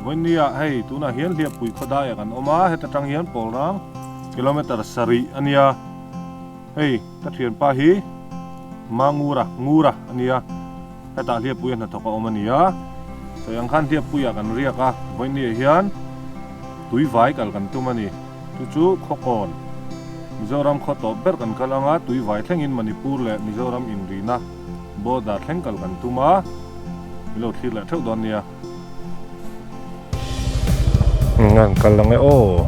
Vawinia hei tunah hian Hliappui khawdaiah kan awm a, heta tang hian Pawlrang kilometre sarih a nia. Hei ka thianpa hi Mangura, Ngura a nia, hetah Hliappuia hnathawk a awm a nia. Sawi ang khan Hliappuiah kan riak a, vawinia hian Tuivai kal kan tum a ni. Chu chu Khawkawn, Mizoram khaw tawp ber kan kal anga Tuivai thlengin Manipur leh Mizoram inrina border thleng kal kan tum a, min lo thlir leh theuh dawn nia. An kal ang e aw,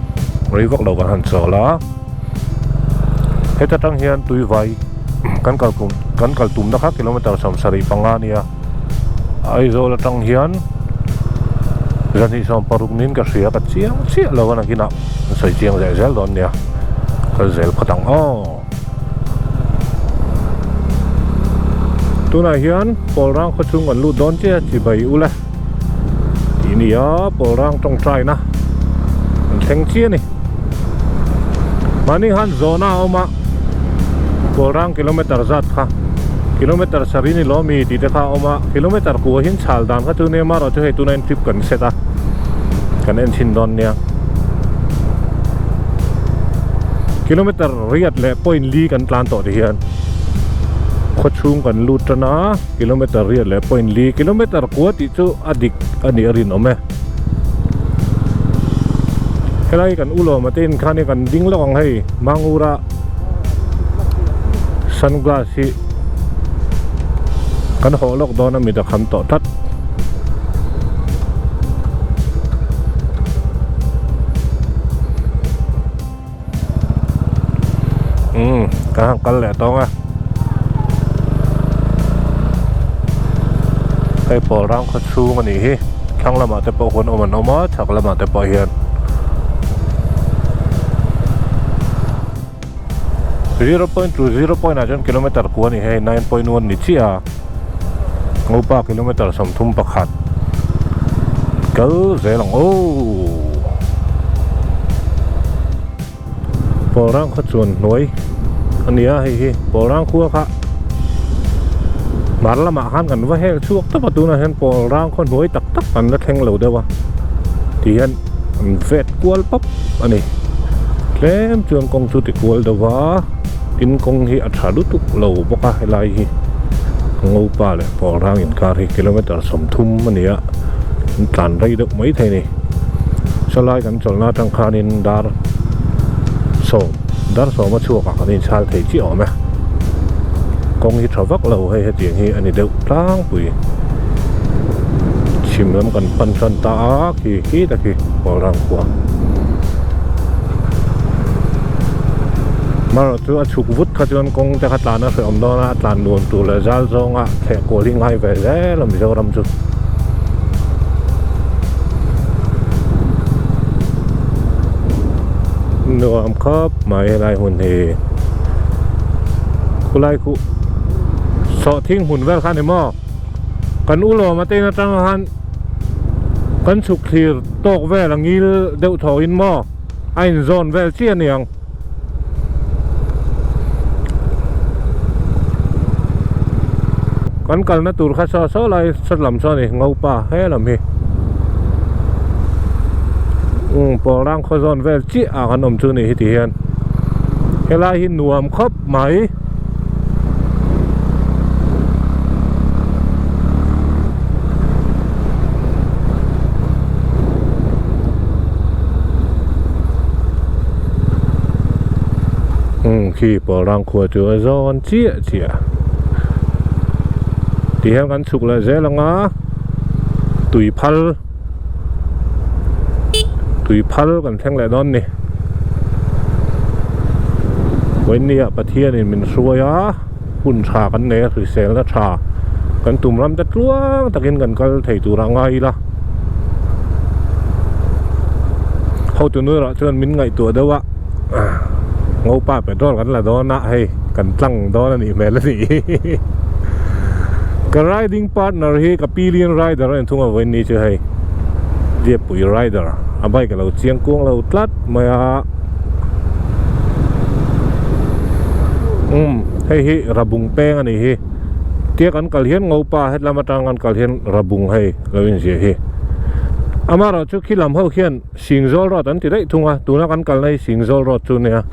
rei vak lo kan han chawl a, heta tang hian Tuivai kan kal kum kan kal tumna kha kilometer 75 a nia. Aizawl atang hian 260 niin ka hria ka chiang chiah lo a nakinah an sawi chiang leh zel dawn nia kal zel phawt ang aw. Tunah hian Pawlrang khaw chhung kan lut dawn chiah a chibai ula tih a ni a Pawlrang tawngtaina an thleng chiah a ni. Mahni khan zawhna a awm a Pawlrang kilometer zat kha kilometer sarih ni lawm mi tih te kha a awm a kilometer kua hian chhal dan kha chu nia marawh chu hei tuna in trip kan set a kan en chhin dawn nia kilometer riat leh point li kan tlan tawh ti hian khaw chhung kan lut tan a kilometer riat leh point li kilometer kua tih chu a dik a nih a rinawm e. Helai kan ulawm ate in khan hi kan ding lawk ang hei Mangura sunglass hi kan hawh lawk dawn a mit a kham tawh tlat. Umm kan han kal leh tawng a hei pawl rang khaw chhung a nih hi thlang lamah te pawh huan awm an awm a chhak lamah te pawh hian 0.2 0 ah chuan kilometer kua a ni hei 9.1 ni chiah a Ngopa kilometer 31 kal zel ang aw Pawlrang khaw chuan hnuai a ni a hei hi Pawlrang khua kha hmar lamah khan kan va hel chhuak tawp a tunah hian Pawlrang khaw hnuai tak tak an la thleng lo deuh a ti hian an vet kual pap a ni tlem chuan kawng chu ti kual deuh va tin kawng hi a tha lutuk lo bawk a helai hi Ngopa leh Pawlrang inkar hi kilometer 30 a ni a an tlan rei deuh mai thei a ni sawlai kan chawlhna atang khanin dar sawm dar sawm a chhuak ah kan inchhal thei chiah awm e kawng hi tha vak lo hei hetiang hi a ni deuh tlangpui chhim lam kan pan tan ta a khi khi ta khi Pawlrang khua marawh chu a chhuk vut kha chuan kawng te kha tlan a hrehawm dawn a a tlan nuam tur leh zal zawnga thleh kual hi ngai ve zel a Mizoram chu. Nuam khawp mai helai hun hi khulai khu sawhthing hmun vel kha a ni maw kan u lawm ate in atang khan kan chhuk thlir tawk vel a ngil deuh thaw in maw a in zawn vel chiah a ni ang. Kan kalna tur kha saw saw lai sat lam saw a ni Ngopa he lam hi umm Pawlrang khaw zawn vel chiah ah kan awm chu ni hi ti hian helai hi nuam khawp mai. Umm khi Pawlrang khua chu a zawn chiah chiah ti hian kan chhuk leh zel ang a tui phal tui phal kan thleng leh dawn ni vawinia Pathianin min hruai a hun tha kan nei a hriselna tha kan tum ram te tluang takin kan kal thei tur a ngai ila hotu nurah chuan min ngaihtuah deuh a ngopa petrol kan la dawn a hei kan tlang dawn a nih hmel a ni ka riding partner hi ka pillion rider a ni thung a vawiin ni chu hei Diappui rider a bike a lo chiang kuang lo tlat mai a umm hei hi Rabung peng a nih hi tia kan kal hian Ngopa hetlama tang kan kal hian Rabung hei lo inziah hi. Amaherawhchu khi lam ho khian Singzawl Road an ti daih thung a, tuna kan kalna hi Singzawl Road chu nia,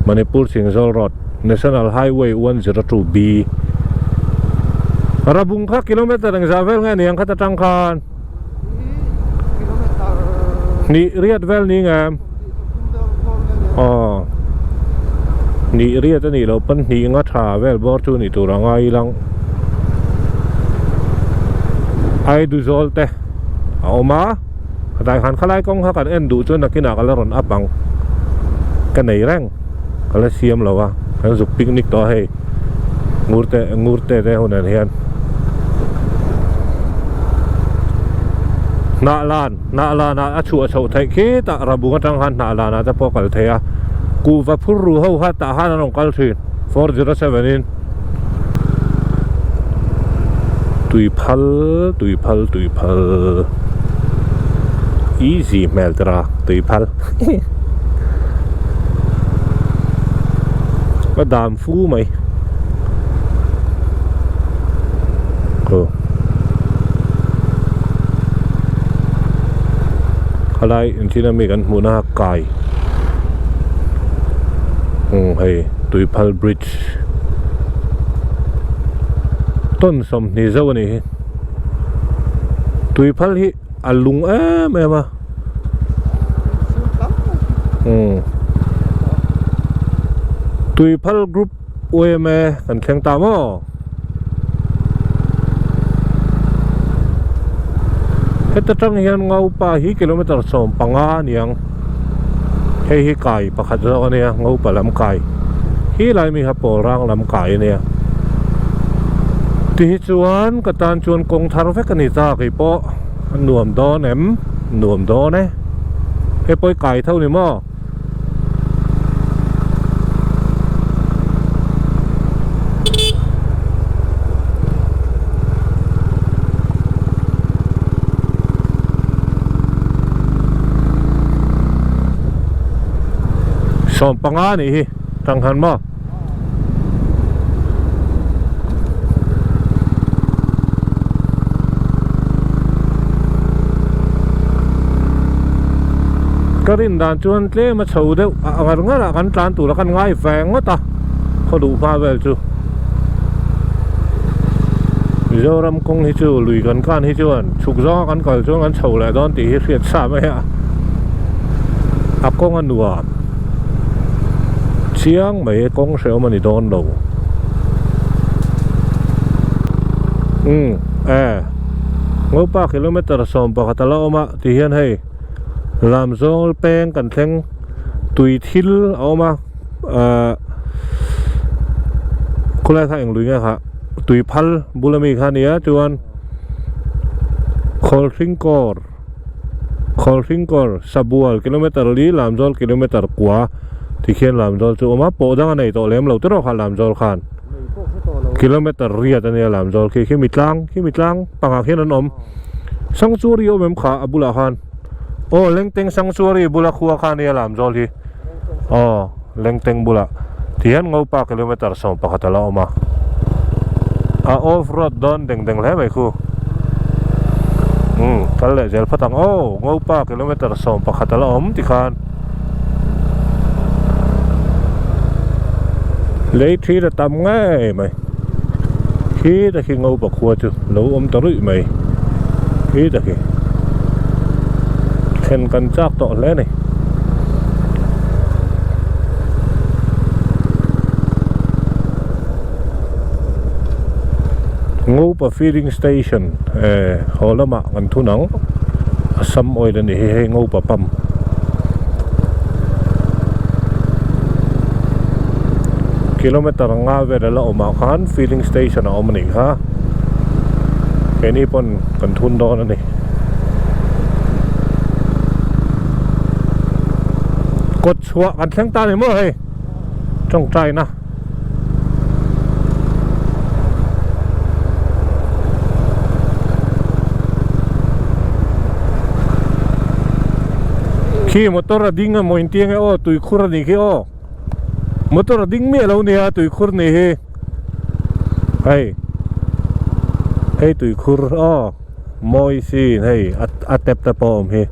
Manipur Singzawl Road, National Highway 102 B. Rabung kha kilometer engzah vel nge niang khat atang khan? Hnih riat vel ni nge? Aw. Hnih riat a nih loh pawn hnih nga tha vel bawr chu nih tur a ngai ilang. Aiduzawl te a awm a, dai khan khalai kawng kha kan en duh chuan nakinah ka la rawn up ang. Ka nei reng, ka la siam lo a, kan zuk picnic tawh a hei ngurte ngurte te hunah hian. Hnah lan hnah lanah a chhuah chhoh theih khitah Rabung atang khan hnah lanah te pawh a kal thei a, kuhva phur ru ho kha tah khan an rawn kal thin 407 in. Tui phal tui phal tui phal easy hmel tira tui phal ka dam fu mai aw khalai inchina mi kan hmuhna kai umm hei tui phal bridge. Tawn 20 zauh a nih hi tui phal hi a lung em em a umm tui phal group yma kan thleng ta maw heta tang hian ngaupa hi kilometer 15 a niang. Hei hi kai pakhat zawk a nia ngopa lam kai hi lai mi kha pawl rang lam kai a nia ti hi chuan ka tan chuan kawng thar vek a ni ta kei pawh a nuam dawn em nuam dawn e hei pawh i kai tho ni maw. 15 nih hi tanghan maw ka rin dan chuan tlem a chho deuh a ngar ngar ah kan tlan tur a kan ngai ve ngawt a khaw duh hma vel chu Mizoram kawng hi chu lui kan kan hi chuan chhuk zawnga kan kal chuan kan chho leh dawn tih hi hriat sa mai a a kawng a nuam chiang mai kawng hrehawm a ni dawn lo umm e ngopa kilometer 11 a la awm a ti hian hei lam zawng peng kan thleng tui thil a awm a ahh khawlai kha eng lui nge kha tui phal bul ami kha ania chuan khawlhring kawr khawlhring kawr sabual kilometer li lam zawl kilometer kua tikhian lam zawl chu a awm a pawh dang a nei tawh lem lo te rawh kha lam zawl khan kilometer riat ania lam zawl khi khi mi tlang khi mi tlang pangah khian an awm sanctuary a awm em kha a bulah khan aw lengteng sanctuary bula khua kha ania lam zawl hi. Aw Lengteng bulah ti hian Ngopa kilometer 11 a la awm a a off road dawn deng deng hle mai khu umm kal leh zel phawt ang aw Ngopa kilometer 11 a la awm tikhan lei thil a tam ngei mai khi ta khi Ngopa khua chu lo awm ta ruih mai khi ta khi. Thlen kan chak tawh hle a ni. Ngopa filling station eh haw lamah kan thun ang Assam oil a ni hi hei Ngopa pump. Kilometer nga vel a la awm ah khan filling station a awm a nih kha keini pawn kan thun dawn a ni. Kawt chhuah kan thleng ta ni maw hei tawngtaina khi motor a ding emaw inti ange aw tuikhur a nih khi aw motor a ding miah lo nia tuikhur nih hi hei hei tuikhur aw. Mawi sin hei a tap te pawh a awm hi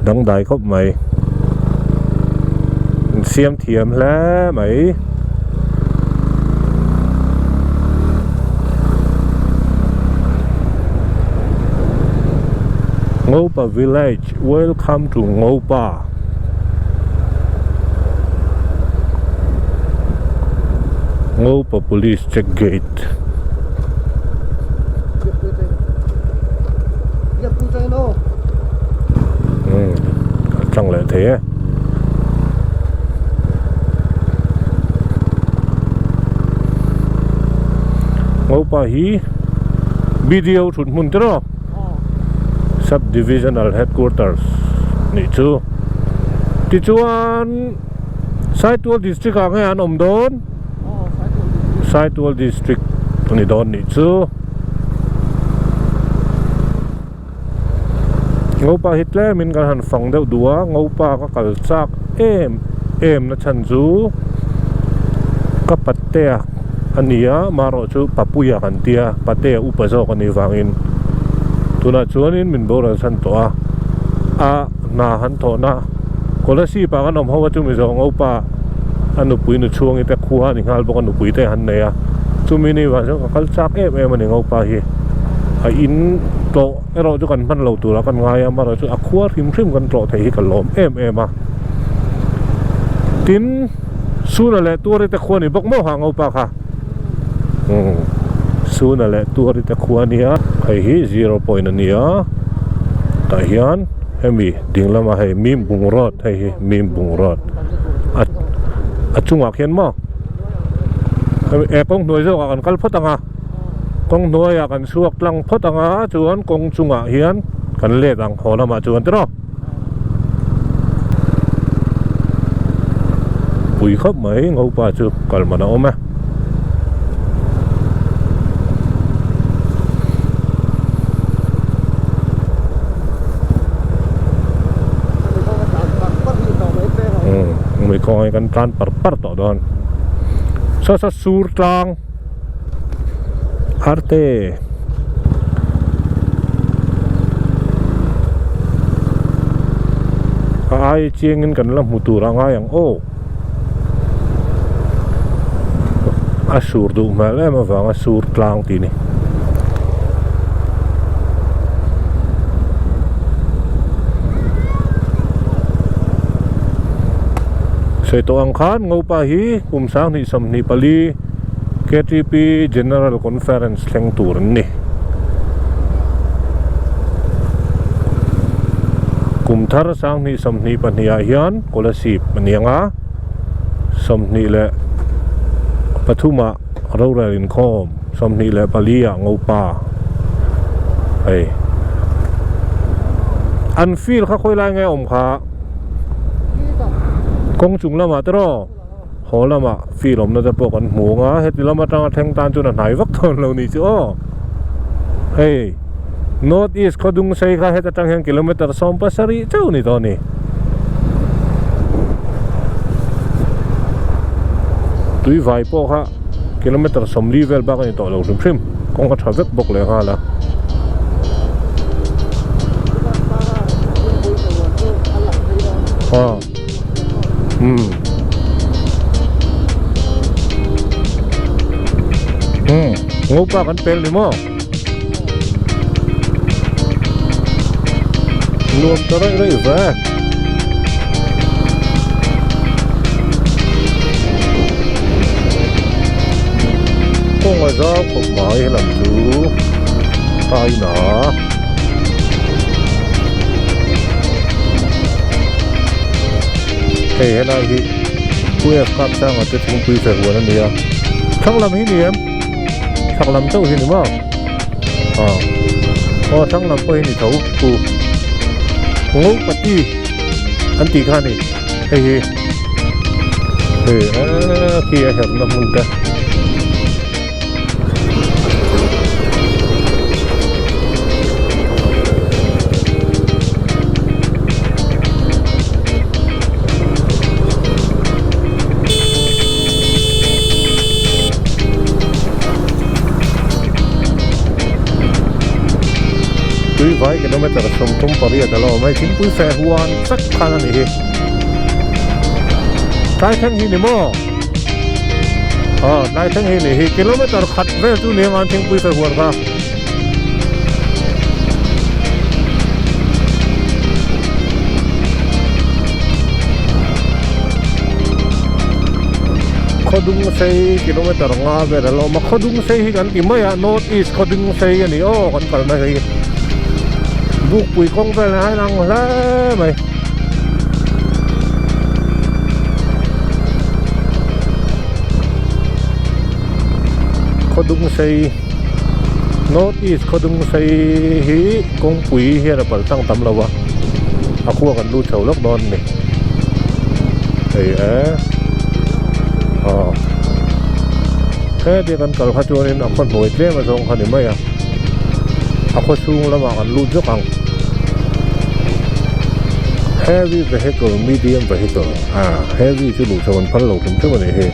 dangdai khawp mai in siam thiam hle mai. Ngopa village welcome to Ngopa. Ngopa police check gate. Umm a tlang leh thei e. Ngopa hi BDO thut hmun te rawh Sub Divisional Headquarters nih chu. Tichuan Saitual District ah nge an awm dawn? Saitual District a ni dawn nih chu. Ngopa hi tlemin kan han fang deuh duh a, Ngopa ka kal chak em em na chhan chu ka patea a ni a, marawh chu papuia kan tia, patea upa zawk a nih vangin tunah chuanin min boral chhan tawh a, a hna han thawhna Kolasib ah kan awm ho a chumi zawh Ngopa a nupui nu chhuangi te khua a ni nghal bawk a, nupui te han nei a, chumi ni vang chuan ka kal chak em em a ni Ngopa hi a in tlawh erawh chu kan hman lo turah kan ngai a amaherawh chu a khua hrim hrim kan tlawh theih hi ka lawm em em a tin Suna leh Tuari te khua ni bawk maw ha Ngopa kha umm Suna leh Tuari te khua nia hei hi zero point a nia tah hian hemi ding lamah hei mim bung road hei hi mim bung road a a chungah khian maw hemi eh kawng hnuai zawkah kan kal phawt ang a. Kawng hnuaiah kan chhuak tlang phawt ang a, chuan kawng chungah hian kan let ang haw lamah chuan tiraw. Pui khawp mai Ngopa chu kal man a awm e. Umm mui kawng hi kan tlan par par tawh dawn. Saw saw sur tlang. Arte a ai chiangin kan la hmu tur a ngai ang aw a sur duh hmel em avanga sur tlang tih a ni. Sawi tawh ang khan Ngopa hi kum sanghnih 24 KTP General Conference thleng tur an ni. Kum thar 2022 ah hian Kolasib a ni ang a, 23 ah rorel inkhawm, 24 ah Ngopa hei. An field kha khawi lai nge a awm kha? Kawng chung lamah te rawh. Haw lamah field awmna te pawh kan hmu ang a, heti lam atanga thleng tan chuan a hnai vak thawn lo ni chu aw. Hei North East khaw dung sei kha heta tang hian kilometer 17 chauh ni tawh a ni. Tui vai pawh kha kilometer 40 vel bak a ni tawh lo hrim hrim, kawng a tha vek bawk leh nghal a. Umm umm ngopa kan pel ni maw nuam ta raih raih ve kawng a zau khawp mai helam chu taina. Hei helai hi Pu F kap sanga te thingpui fe huan a ni a thlang lam hi ni em chhak lam chauh hi ni maw ah aw thlang lam pawh hi ni tho pu Ngopati an tih kha a ni hei hi hei aaa khi a herna hmun te. Tuivai kilometre 38 a lo awm a, hei thingpui feh huan vek khan a nih hi. Tlai thleng hi ni maw? Aw tlai thleng hi nih hi kilometre khat vel chu ni ang thingpui feh huan kha. Khawdung sei kilometre nga vel a lo awm a, Khawdung sei hi kan ti mai a, North East Khawdung sei a ni aw kan kalna hi. Bukpui kawng vel hi a inang hle mai. Khawdung sei North East Khawdung sei hi kawngpui hian a pal tlang tam lo a, a khua kan lut chho lawk dawn a ni. Hei e aw hetia kan kal kha chuanin a khaw hnuai tlem a zawng kha ni mai a, a khaw chhung lamah kan lut zawk ang. Heavy vehicle medium vehicle ah heavy chu luh chho an phal lo hrim hrim a nih hi.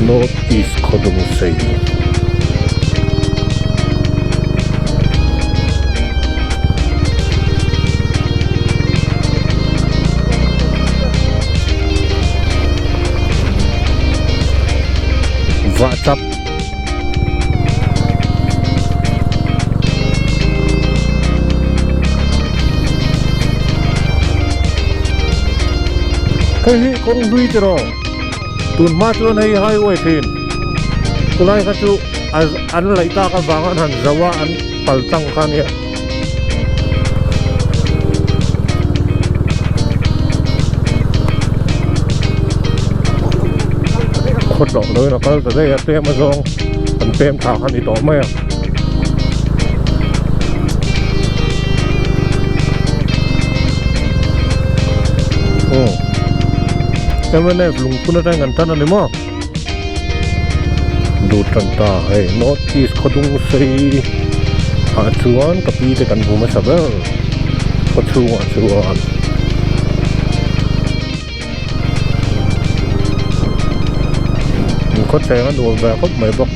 North East Khawdung sei. Vah chap. Hei hi kawng hlui te rawh tun hma chuan hei highway thin chulai kha chu an laih tak avang an han zo a an pal tlang kha ania. Khawtlawh loin a kal ta daih a tlem a zawng an pem thla kha a ni tawh mai a. Mnf lungphun atangin kan tan a ni maw? Lut tan ta hei North East khawdung sei ah chuan ka pi te kan hmu hmasa ber khaw chhungah chuan. In khawthleng a nuam ve khawp mai bawk.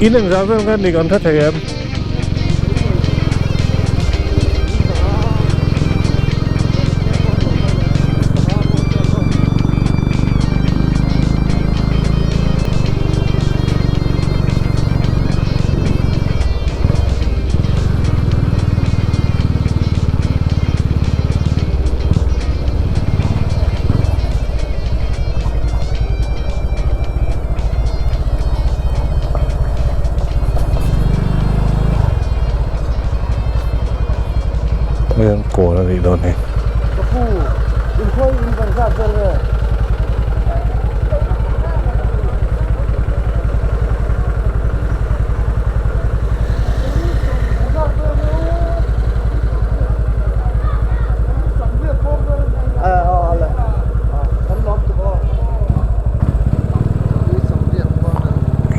In engzah vel nge ni kan hre thei em? Hei an kawl a nih dawn hei.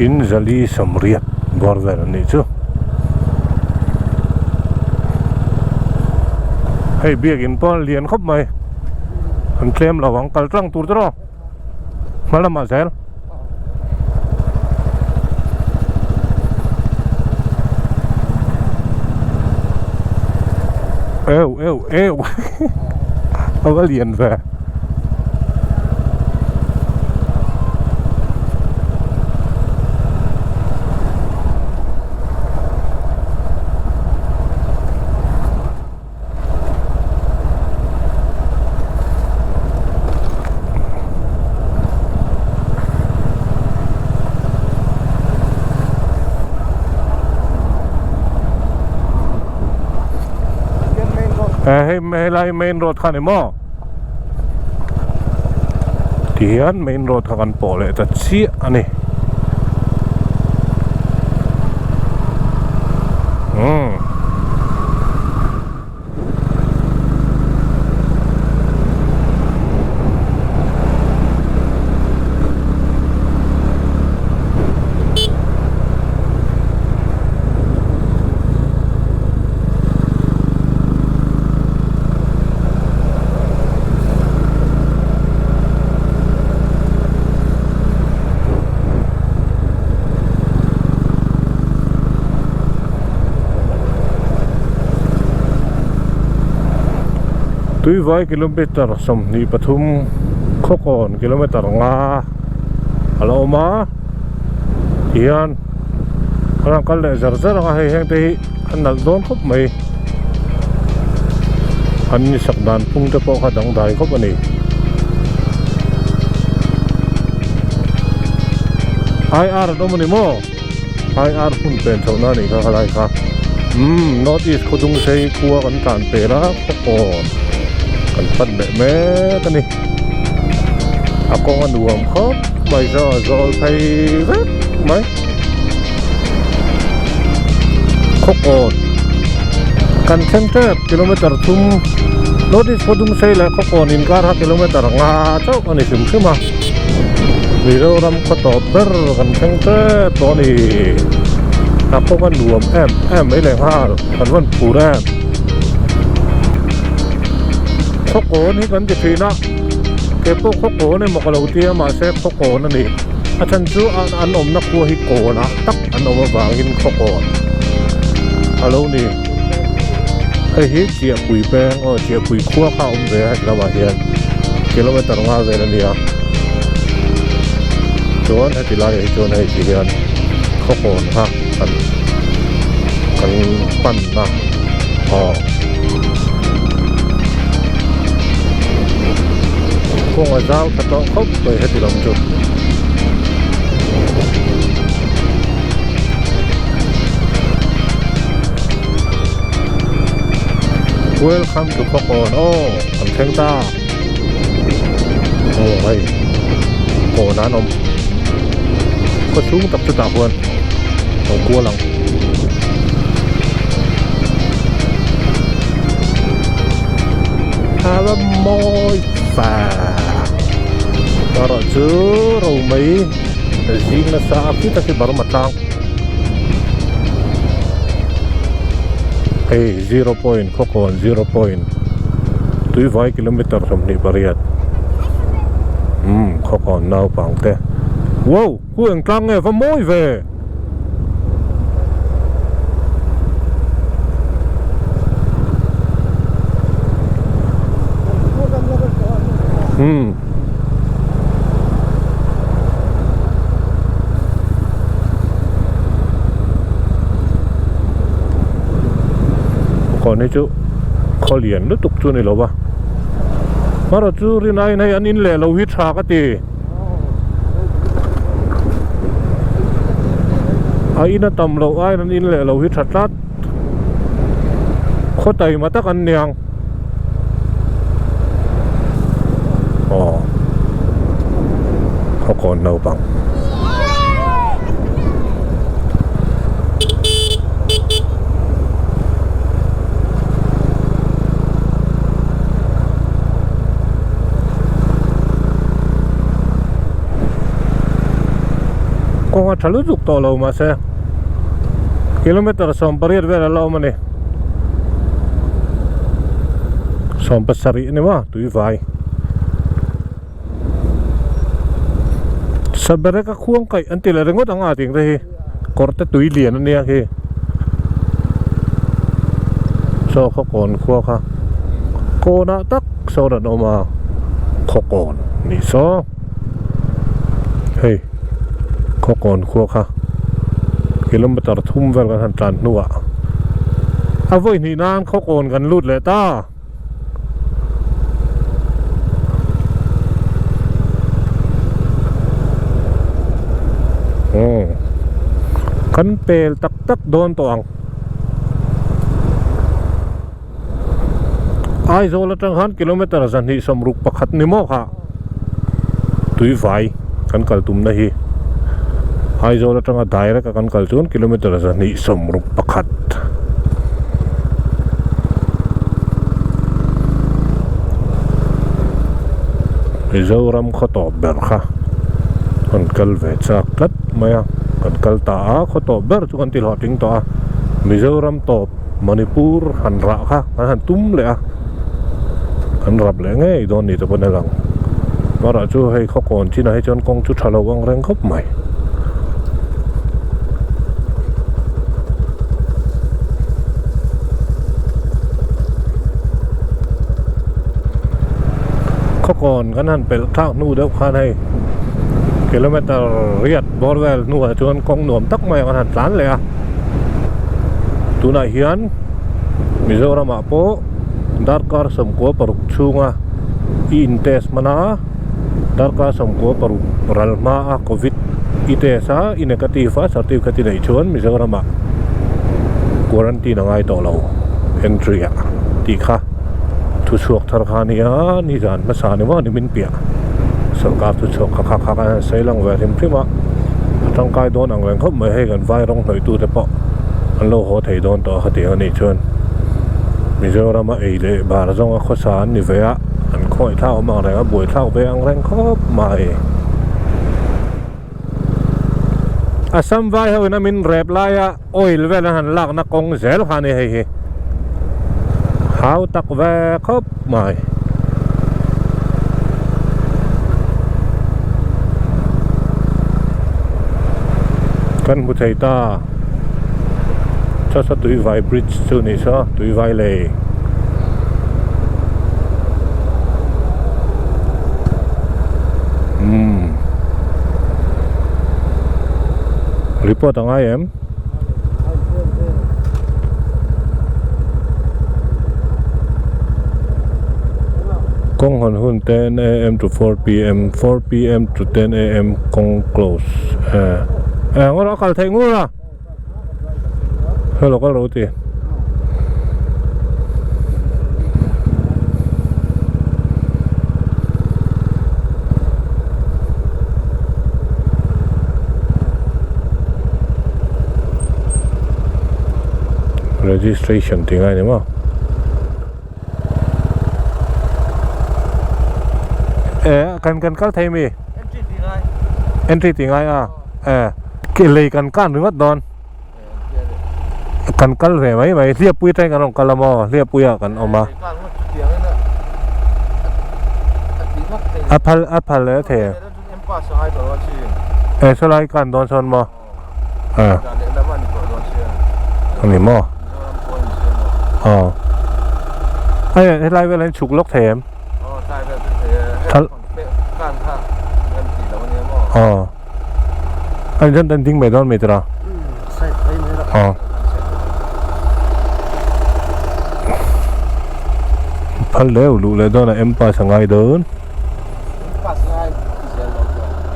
In zali sawmriat bawr vel an nih chu. Hei biakin pawh a lian khawp mai. An tlem lo ang kal tlang tur te rawh. Hma lamah zel. Eu eu eu a va lian ve. Hei helai main road kha ni maw ti hian main road kha kan pawh leh ta chiah a ni umm. Tuivai kilometer 23 Khawkawn kilometer nga a lo awm a tihian an rawn kal leh zar zar ang a hei heng te hi a nalh dawn khawp mai an ni sak dan phung te pawh kha dangdai khawp a ni. IR an awm a ni maw? IR hmun pen chhohna a nih kha khalai kha umm North East khawdung sei khua kan tlan pel a khawkawn kan pan leh mek a ni a kawng a nuam khawp mai saw a zawl phei vek mai khawkawn kan thleng tep kilometer thum North East khawdung sei leh khawkawn inkar kha kilometer nga chauh a ni hrim hrim a. Mizoram khaw tawp ber kan thleng tep tawh a ni. A kawng a nuam em em mai leh nghal kan rawn phur em. Khaw kawn hi kan ti thin a, kei pawh khaw kawn emaw ka lo tia mahse khaw kawn a ni. A chhan chu an awmna khua hi kawnah tak an awm avangin khaw kawn a lo ni. Hei hi Chiahpui peng aw Chiahpui khua kha a awm ve a heti lamah hian kilometer nga vel a nia chuan heti laiah hi chuan hei ti hian khawkawn kha kan kan panna aw kawng a zau tha tawh khawp mai heti lam chu. Welcome to Khawkawn aw kan thleng ta aw hei kawn an awm khaw chhung tak chutah khuan lo kual ang a va mawi fa erawh chu romei zing nasa a khi tak hi Burma tlang. Hei zero point Khawkawn zero point tuivai kilometer 28 umm Khawkawn naupang te wow khu eng tlang nge va mawi ve. Umm. Kawn hi chu khaw lian lutuk chu a ni lo va erawh chu rin aiin hei an in leh lo hi tha ka ti a in a tam loh aiin an in leh lo hi tha tlat khaw taima tak an niang. Aw khawkawn naupang. Kawng a tha lutuk tawh lo mahse kilometer 18 vel a la awm a ni. 17 a ni maw tui vai saberek a khuang kaih an ti leh ringawt ang a tih te hi kawr te tui lian a nia khi saw khaw kawn khua kha kawnah tak sawn an awm a khaw kawn ni saw hei khaw kawn khua kha kilometer thum vel kan han tlan hnuah a vawi hnih nan khaw kawn kan lut leh ta. Umm kan pel tak tak dawn tawh ang. Aizawl atang khan kilometer 261 ni maw kha tuivai kan kal tumna hi Aizawl atanga direct a kan kal chuan kilometer 261. Mizoram khaw tawp ber kha kan kal ve chak tlat mai a kan kal ta a khaw tawp ber chu kan ti hlawhtling tawh a Mizoram tawp. Manipur han rah kha an han tum leh a, an rap leh ngei dawn ni te pawh a lang. Erawh chu hei khaw kawn chinah hi chuan kawng chu tha lo ang reng khawp mai. Khawkawn kan han pelh thlak hnu deuh khan hei kilometer riat bawr vel hnuah chuan kawng nuam tak mai kan han tlan leh a. Tunah hian Mizoramah pawh darkar sawmkua paruk chhunga i in test hman a, darkar sawmkua paruk ral hma a covid i test a, i negative a certificate i neih chuan Mizoramah quarantine a ngai tawh lo entry ah tih kha. Thuchhuak thar kha a nia, nizan hmasa ni maw ni min piah sorkar thuchhuak kha kha kha khan sawi lang ve hrim hrim a, a tangkai dawn ang reng khawp mai hei kan vai rawng hnawih tute pawh an lo haw thei dawn tawh a khatiang a nih chuan Mizoram a ei leh bar zawnga khawsa an ni ve a, an khawngaih thlak awm ang reng a buai thlak ve ang reng khawp mai. Assam vai ho in a min rep laia oil vel an han lakna kawng zel kha a ni hei hi hau tak ve khawp mai. Kan hmu thei ta chasa tuivai bridge chu ni saw tuivai lei. Umm report a ngai em? Kawng hawn hun 10 am to 4 pm 4 pm to 10 am kawng close eh eh ngawt a kal theih ngur a hello kal ro ti. Registration tih ngai ni maw eh kan kan kal thei mi entry tih ngai entry tih ngai a eh ke lei kan kan ringawt dawn kan kal ve mai mai hliappui atangin kan rawn kal a maw hliappui ah kan awm a a phal a phal leh thei em eh sawlai kan dawn sawn maw eh ani maw aw hei helai velah hian chhuk lawk thei em aw. A in hian ding mai dawn mai tira aw phal deuh luh leh dawn a M pass a ngai dawn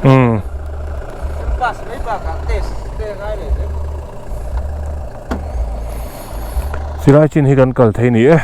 umm chilai chin hi kan kal thei ni e.